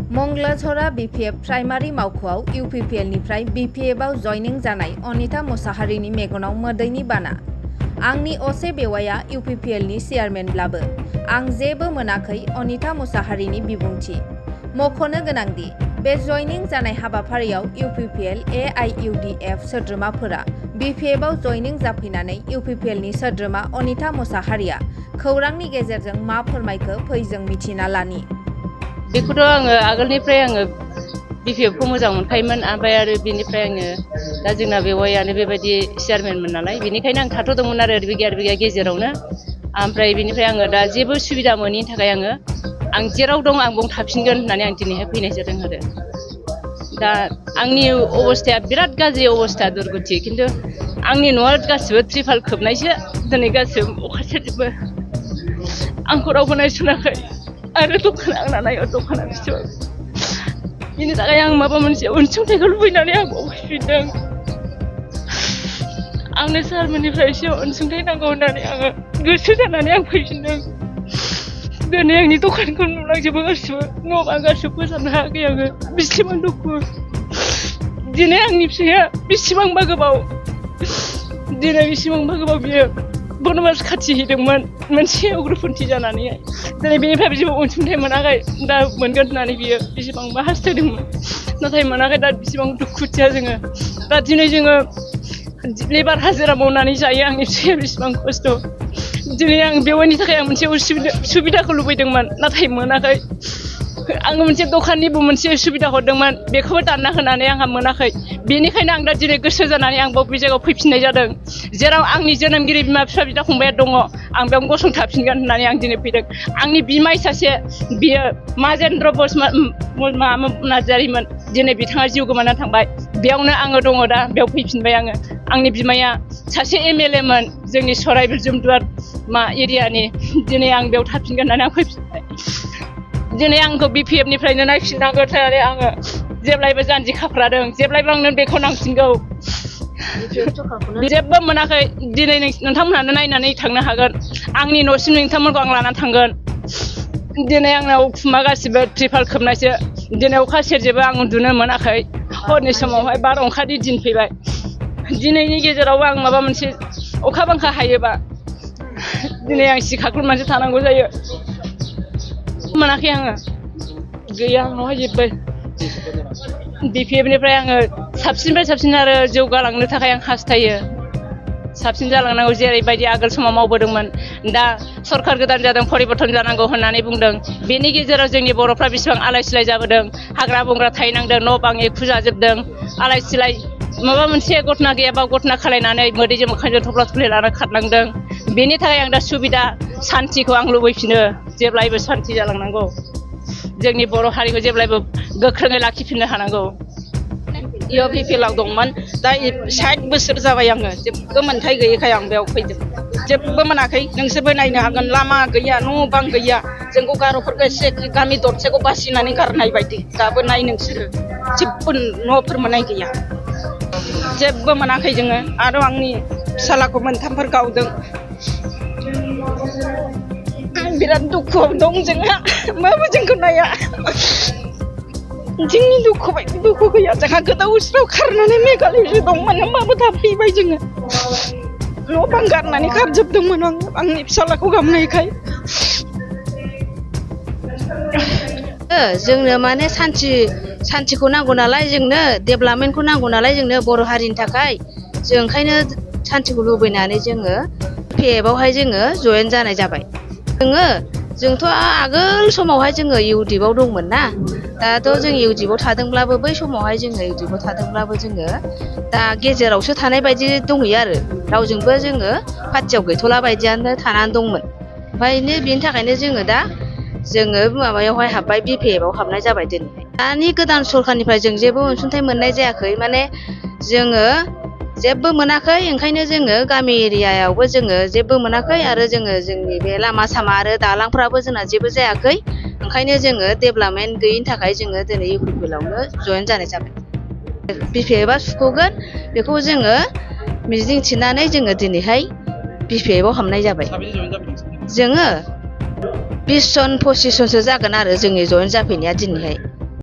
मंगलाझरा BPF primary मावख'आव इउपिपिएलनिफ्राय बीपीएफआव जयनिं जानाय अनिता मुसाहारिनि मेगनाव मोदैनि बाना। आंनि असे बेवाइया इउपिपिएलनि चेयारमेनब्लाबो आं जेबो मोनाखै अनिता मुसाहारिनि बिबुंथि। मख'नो गोनांदि बे जयनिं जानाय हाबाफारियाव इउपिपिएल एआइइउडिएफ सोद्रोमाफोरा बीपीएफआव जयनिं जाफैनानै इउपिपिएलनि सोद्रोमा अनिता मुसाहारिया खौरांनि गेजेरजों मा फोरमायखो फै जों मिथिना लानि। बेखौथ' आङो आगोलनिफ्राय आङो बीपीएफखौ मोजां मोनखायोमोन, ओमफ्राय आरो बिनिफ्राय आङो दा जोंना बेवाइयानो बेबायदि चेयारमेनमोन नालाय, बेनिखायनो आं थाथ'दोंमोन आरो बिगा गेजेरावनो। ओमफ्राय बिनिफ्राय आङो दा जेबो सुबिदा मोनैनि थाखाय आं जेराव दं आं बाव थाफिनगोन होननानै आं दिनैहाय फैनाय जादों आरो। दा आंनि अबस्थाया बिराद गाज्रि अबस्था दुर्गति, खिन्थु आंनि न'आ गासिबो त्रिपाल खोबनायसो, दिनै गासिबो अखा सेरजोबो। आंखौ रावबो नायसनाखै आरो दखाना दखाना बिदिबा बिनि थाखाय आं माबा मोनसे अनसुंथाइखौ लुबैनानै आं बाव फैफिनदों। आंनो सारमोननिफ्राय एसे अनसुंथाइ नांगौ होननानै आङो गोसो जानानै आं फैफिनदों। दिनै आंनि दखानखौ नुलांजोबो, गासिबो न' बां गासिबो फोसाबनो हायाखै आङो। बेसेबां दुखु, दिनै आंनि फिसाया बेसेबांबा गोबाव बियो बनबास खाथिहैदोंमोन मोनसे उग्रपन्थी जानानैहाय। दिनै बेनिफ्राय जेबो अनसुंथाइ मोनाखै, दा मोनगोन होननानै बियो बेसेबांबा हास्थायदोंमोन, नाथाय मोनाखै। दा बेसेबां दुखुथिया जोङो दा दिनै जोङो लेबार हाजिरा मावनानै जायो। आंनि फिसाया बेसेबां खस्थ'। दिनै आं बेवाइनि थाखाय आं मोनसे सुबिदाखौ लुबैदोंमोन, नाथाय मोनाखै। आङो मोनसे दखाननिबो मोनसे सुबिदा हरदोंमोन, बेखौबो दानना होनानै आंहा मोनाखै। बेनिखायनो आं दा दिनै गोसो जानानै आं बे जायगायाव फैफिननाय जादों, जेराव आंनि जोनोमगिरि बिमा बिफा बिदा फंबाया दङ। आं बेयावनो गसंथाफिनगोन होननानै आं दिनै फैदों। आंनि बिमाय सासे, बियो माजेन्द्र नार्जारिमोन, दिनै बिथाङा जिउ गोमानानै थांबाय। बेयावनो आङो दङ, दा बेयाव फैफिनबाय आङो। आंनि बिमाया सासे एमएलए मोन जोंनि सराइबिल जुमदुवार एरियानि। दिनै आं बेयाव थाफिनगोन होननानै आं फैफिनबाय। दिनै आंखौ बीपीएफनिफ्रायनो नायफिननांगौ होननानै आङो जेब्लायबो जानजि खाफ्रादों, जेब्लायबो आंनो बेखौ नांफिनगौ। जेबो मोनाखै। दिनै नोंथांमोनहानो नायनानै थांनो हागोन। आंनि न'सिम नोंथांमोनखौ आं लानानै थांगोन। दिनै आंनाव उखुमा गासिबो त्रिपाल खोबनायसो। दिनै अखा सेरजोबो, आं उन्दुनो मोनाखै। हरनि समावहाय बारअखानि दिन फैबाय। दिनैनि गेजेराव आं माबा मोनसे अखा बांखा हायोबा दिनै आं सिखाख्लुमनानैसो थानांगौ जायो। मोनाखै आङो, गैया आंनावहाय जेबो। बीपीएफनिफ्राय आङो साबसिननिफ्राय साबसिन आरो जौगालांनो थाखाय आं हास्थायो। साबसिन जालांनांगौ, जेरैबायदि आगोल समाव मावबोदोंमोन। दा सरखार गोदान जादों, परिबर्तन जानांगौ होननानै बुंदों। बेनि गेजेराव जोंनि बर'फ्रा बेसेबां आलाय सिलाय जाबोदों, हाग्रा बंग्रा थाहैनांदों, न' बां एखुजाजोबदों, आलाय सिलाय। माबा मोनसे घटना गैयाबा घटना खालायनानै मोदैजों मोखांजों थफ्ला थफ्लि लाना खारनांदों। बेनि थाखाय आं दा सुबिदा सान्तिखौ आं लुबैफिनो। जेब्लायबो सान्ति जालांनांगौ, जोंनि बर' हारिखौ जेब्लायबो गोख्रोङै लाखिफिननो हानांगौ। इउपिपिएलआव दंमोन, दा 60 बोसोर जाबाय आङो। जेबो मोनथाय गैयैखाय आं बेयाव फैदों। जेबो मोनाखै। नोंसोरबो नायनो हागोन, लामा गैया, न' बां गैया। जोंखौ गार'फोरखौ एसे गामि दरसेखौ बासिनानै गारनाय बायदि। दाबो नाय नोंसोरो, जेबो न'फोर मोननाय गैया। जेबो मोनाखै जोङो। आरो आंनि फिसालाखौ मोनथामफोर गावदों। बिराद दुखुआव दं जोंहा, होमबाबो जोंखौ नाया। जोंनि दुखु बायदि दुखु गैया। जोंहा गोदाव सोराव खारनानै मेघालयसो दंमोन, होमबाबो दा फैबाय जोङो। न' बां गारनानै खारजोबदोंमोन आंनि फिसालाखौ गाबनायखाय। जोंनो माने सान्थिखौ नांगौ नालाय, जोंनो डेभेलपमेन्टखौ नांगौ नालाय, जोंनो बर' हारिनि थाखाय। जों ओंखायनो सान्थिखौ लुबैनानै जोङो बीपीएफआवहाय जोङो जयेन जानाय जाबाय। जोंथ' आगोल समावहाय जोङो इउडिएफआव दंमोन ना। दाथ' जों इउडिएफआव थादोंब्लाबो, बै समावहाय जोङो इउडिएफआव थादोंब्लाबो जोङो दा गेजेरावसो थानाय बायदि दंहैयो आरो। रावजोंबो जोङो पार्टियाव गैथ'ला बायदियानो थानानै दंमोन। ओमफ्रायनो बेनि थाखायनो जोङो माबायावहाय हाबबाय, बीपीएफआव हाबनाय जाबाय। दिनै दानि गोदान सरखारनिफ्राय जों जेबो अनसुंथाइ मोननाय जायाखै, माने जोङो जेबो मोनाखै। ओंखायनो जोङो गामि एरियायावबो जोङो जेबो मोनाखै, आरो जोंनि बे लामा सामा आरो दालांफ्राबो जोंना जेबो जायाखै। ओंखायनो जोङो डेभेलपमेन्ट गैयिनि थाखाय जोङो दिनै इउपिपिएलआवनो जयेन जानाय जाबाय। बीपीएफआ सुख'गोन बेखौ जोङो मिजिंथिनानै जोङो दिनैहाय बीपीएफआव हाबनाय जाबाय। जोङो 20 जन 25 जनसो जागोन आरो जोंनि जयेन जाफैनाया दिनैहाय।